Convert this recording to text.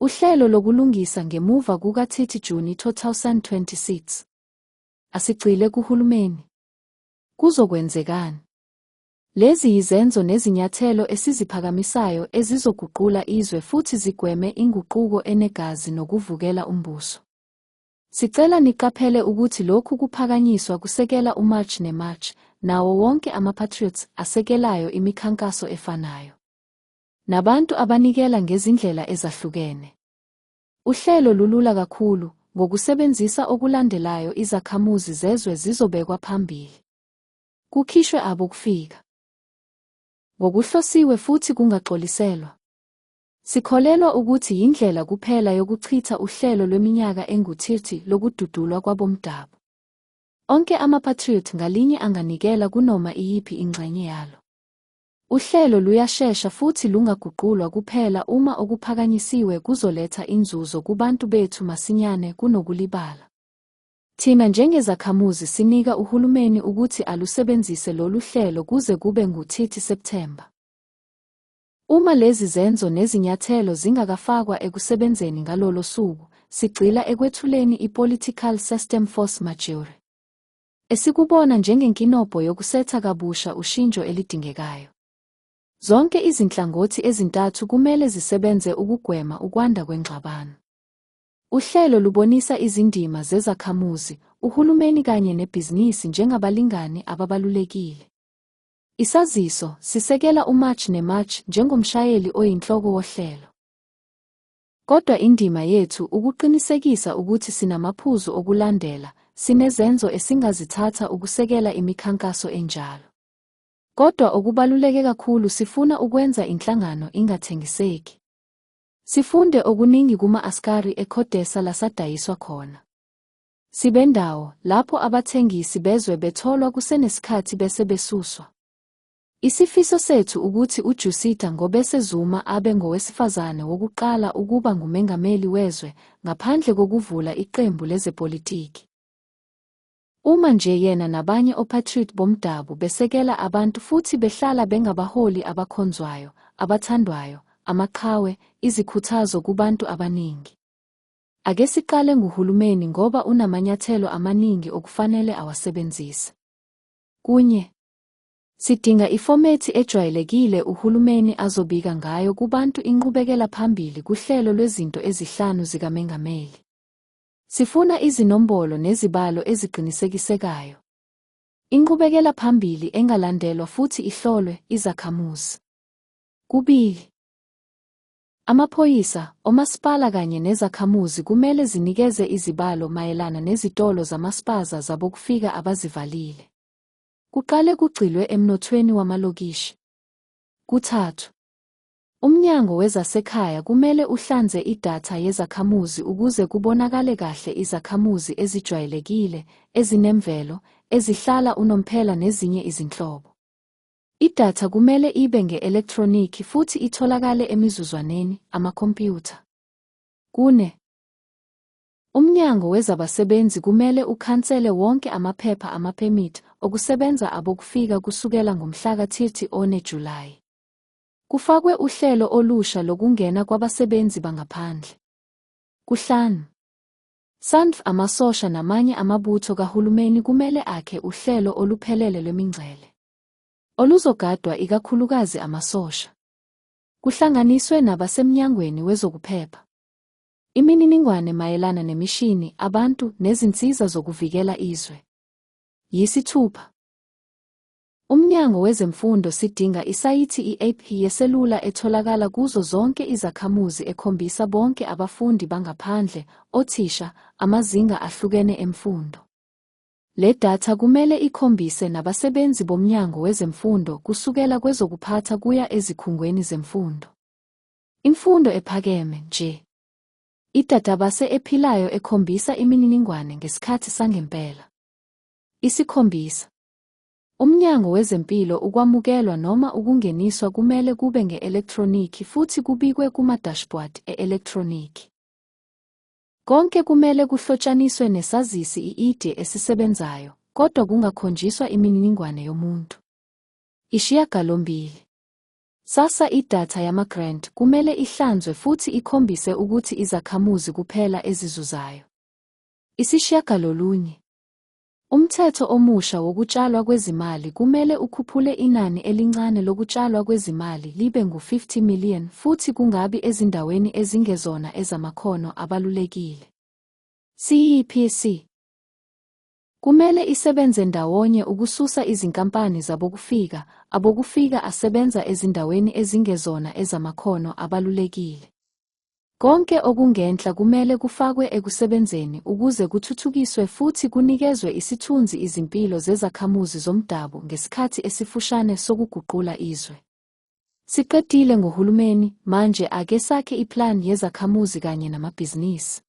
Uhlelo lokulungisa ngemuva kuka-30 Juni 2026. Asigxile kuhulumeni. Kuzokwenzekani? Lezi yizenzo nezinyathelo esiziphakamisayo ezizoguqula izwe futhi zigweme inguquko enegazi nokuvukela umbuso. Sicela niqaphele ukuthi lokhu kuphakanyiswa kusekela uMarch neMarch, nawo wonke ama-Patriots asekelayo imikhankaso efanayo. Nabantu abanikela ngezindlela ezahlukene. Uhlelo lulula kakhulu, ngokusebenzisa okulandelayo izakhamuzi zezwe zizobekwa phambili. Kukhishwe abokufika. Ngokuhlosiwe futhi kungaxoliselwa. Sikholelwa ukuthi yindlela kuphela yokuchitha uhlelo lweminyaka engu-30 lokududulwa kwabomdabu. Onke ama-Patriot ngalinye anganikela kunoma iyiphi ingxenye yalo. Uhlelo luyashesha futhi lungaguqulwa kuphela uma okuphakanyisiwe kuzoletha inzuzo kubantu bethu masinyane kunokulibala. Thina njengezakhamuzi sinika uhulumeni ukuthi alusebenzise lolu hlelo kuze kube ngu-30 Septhemba. Uma lezi zenzo nezinyathelo zingakafakwa ekusebenzeni ngalolo suku, sigxila ekwethuleni i-Political System Force Majeure. Esikubona njengenkinobho yokusetha kabusha ushintsho elidingekayo. Zonke izinhlangothi ezintathu kumele zisebenze ukugwema ukwanda kwengxabano. Uhlelo lubonisa izindima zezakhamuzi, uhulumeni kanye nebhizinisi njengabalingani ababalulekile. Isaziso sisekela uMarch neMarch njengomshayeli oyinhloko wohlelo. Kodwa indima yethu ukuqinisekisa ukuthi sinamaphuzu okulandela, sinezenzo esingazithatha ukusekela imikhankaso enjalo. Kodwa okubaluleke kakhulu sifuna ukwenza inhlangano ingathengiseki. Sifunde okuningi kuma-askari eCodesa lasadayiswa khona. Sibendawo lapho abathengisi bezwe betholwa kusenesikhathi bese besuswa. Isifiso sethu ukuthi uJusita Ngobese Zuma abe ngowesifazane wokuqala ukuba ngumengameli wezwe ngaphandle kokuvula iqembu lezepolitiki. Uma nje yena nabanye oPatriot bomdabu besekela abantu futhi behlala bengabaholi abakhonzwayo, abathandwayo, amaqhawe, izikhuthazo kubantu abaningi. Ake siqale nguhulumeni ngoba unamanyathelo amaningi okufanele awasebenzise. Kunye. Sidinga ifomethi ejwayelekile uhulumeni azobika ngayo kubantu inqubekela phambili kuhlelo lwezinto ezihlanu zikamengameli. Sifuna izinombolo nezibalo eziqinisekisekayo. Inqubekela phambili engalandelwa futhi ihlolwe izakhamuzi. Kubili. Amaphoyisa, omasipala kanye nezakhamuzi kumele zinikeze izibalo mayelana nezitolo zamaspaza zabokufika abazivalile. Kuqale kugxilwe emnothweni wamalokishi. Kuthathu. Umnyango wezasekhaya kumele uhlanze idatha yezakhamuzi ukuze kubonakale kahle izakhamuzi ezijwayelekile, ezinemvelo, ezihlala unomphela nezinye izinhlobo. Idatha kumele ibe nge-elekthronikhi futhi itholakale emizuzwaneni, amakhompyutha. Kune. Umnyango wezabasebenzi kumele ukhansele wonke amaphepha amaphemithi okusebenza abokufika kusukela ngomhlaka 31 Julayi. Kufakwe uhlelo olusha lokungena kwabasebenzi bangaphandle. Kuhlanu. SANDF amasosha namanye amabutho kahulumeni kumele akhe uhlelo oluphelele lwemingcele. Oluzogadwa ikakhulukazi amasosha. Kuhlanganiswe nabasemnyangweni wezokuphepha. Imininingwane mayelana nemishini, abantu nezinsiza zokuvikela izwe. Yisithupha. Umnyango wezemfundo sidinga isayithi i-app yeselula etholakala kuzo zonke izakhamuzi ekhombisa bonke abafundi bangaphandle, othisha, amazinga ahlukene emfundo. Le datha kumele ikhombise nabasebenzi bomnyango wezemfundo kusukela kwezokuphatha kuya ezikhungweni zemfundo. Imfundo ephakeme, nje. Idatabase ephilayo ekhombisa imininingwane ngesikhathi sangempela. Isikhombisa. Umnyango wezempilo ukwamukelwa noma ukungeniswa kumele kube nge-elekthronikhi futhi kubikwe kuma-dashboard e-elekthronikhi. Konke kumele kuhlotshaniswe nesazisi i-ID esisebenzayo, kodwa kungakhonjiswa imininingwane yomuntu. Ishiyagalombili. SASSA idatha yama-grant kumele ihlanzwe futhi ikhombise ukuthi izakhamuzi kuphela ezizuzayo. 9. Umthetho omusha wokutshalwa kwezimali kumele ukhuphule inani elincane lokutshalwa kwezimali libe ngu-50 million futhi kungabi ezindaweni ezingezona ezamakhono abalulekile. CEPC kumele isebenze ndawonye ukususa izinkampani zabokufika abokufika asebenza ezindaweni ezingezona ezamakhono abalulekile. Konke okungenhla kumele kufakwe ekusebenzeni ukuze kuthuthukiswe futhi kunikezwe isithunzi izimpilo zezakhamuzi zomdabu ngesikhathi esifushane sokuguqula izwe. Siqedile ngohulumeni, manje ake sakhe iplan yezakhamuzi kanye namabhizinisi.